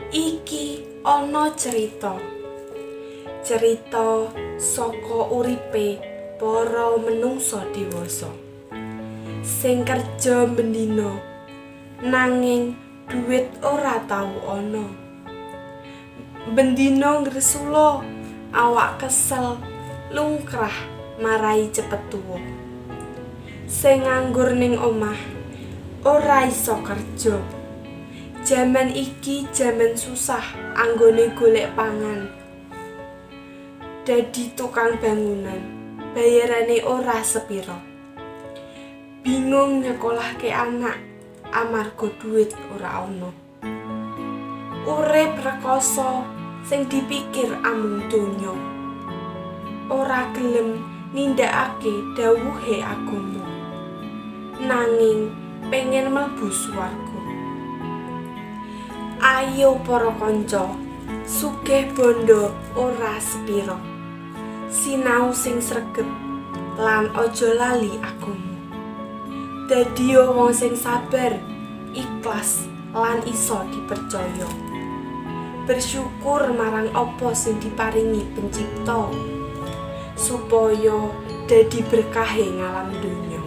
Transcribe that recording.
Iki ana cerita. Cerita saka uripe para menungsa dewasa. Sing kerja bendina nanging duit ora tau ana. Bendina ngresula, awak kesel, lungkrah marai cepet tuwa. Sing nganggur ning omah ora iso kerja. Jaman iki jaman susah anggone golek pangan. Dadi tukang bangunan, bayarane ora sepira. Bingung nyekolahke anak amarga duit ora ana. Urip rekoso sing dipikir amung donya. Ora gelem nindakake dawuhe agama. Nanging pengen mlebu swarga. Ayo para kanca, sugih bondo ora sepira. Sinau sing sregep lan aja lali agama. Dadi wong sing sabar, ikhlas lan iso dipercaya. Bersyukur marang apa sing diparingi pencipta supaya dadi berkahe ngalam donya.